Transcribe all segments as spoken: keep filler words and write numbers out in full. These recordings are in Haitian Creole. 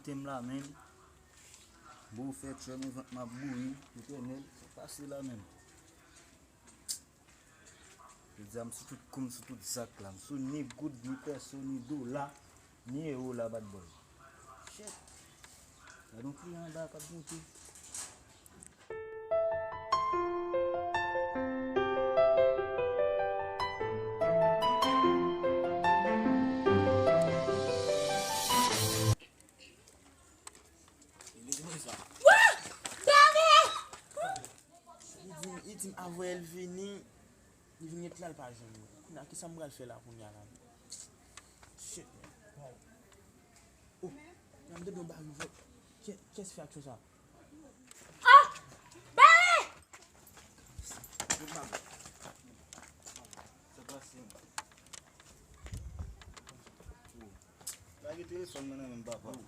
Tem la menm. Bon fè tchè, men vant m ap bouyi. Etènèl, sa pase la menm. Jodi a m sou tout kou, m sou tout zak la. M sou ni goud, ni pèso, ni dola, ni ewo la, bad boy. Shit. Gade yon kliyan anba k ap monte. Li di m, li di m, avè l vini, li vin ret la, l pa jwenn mwen. Kounye a, kisa m pral fè la kounye a la? Shit, man. Wow. Oh, nan m tande yon bagay vòt. Kè-, kès fè aksyon sa? Ah! Bare! Sa pase, man. Lage telefòn nan nan men m, papa. Mwen,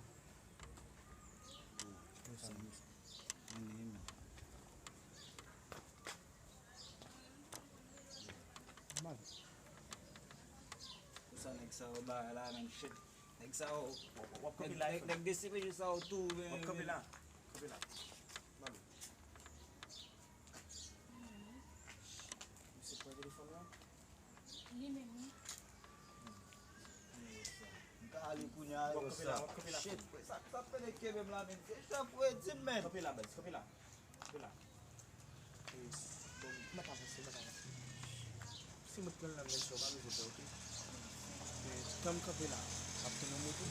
mwen. Sa nèg sa yo bay la, menm shit. Nèg sa yo, w ap kanpe la, nèg, nèg D C P J sa yo tou, w ap kanpe la. Kanpe la. Malo. Misye pran telefòn nan. Li menm, wi. M ka ale kounye a, yo sa. Shit, sa, sa fè nèg kenbe m la, men se jan pou e di m, men. Kanpe la, baz, kanpe la. Kanpe la. E, bon, mèt avanse, mèt avanse. Si mwen pran l nan men sa, w pa bezwen pè, oke? E, tan m kanpe la, m ap tann yon moto.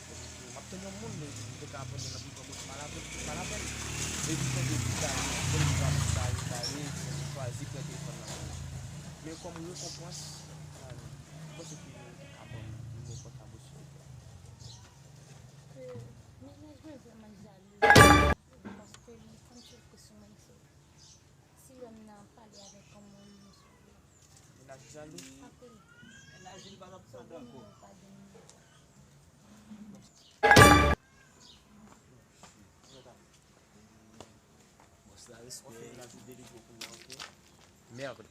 Epi tou, m ap tann yon moun, men m te ka aprann nan prizon, moto pa lapenn, pa lapenn. Epi tann de ti bagay, bon, m ap bare, bare, m chwazi pran telefòn nan men. Men kòm rekonpans, mwen se ki moun ki ka ban m nimewo pòtab ou, silvouplè. Ke mennaj mwen vrèman jalou, paske li konn sou kou sou mwen, so, si lè m nan pale avèk yon moun, li sou li. Mennaj jalou? Anpil. Mennaj li pa t ap tann ankò. Bòs la, respè. Mègre.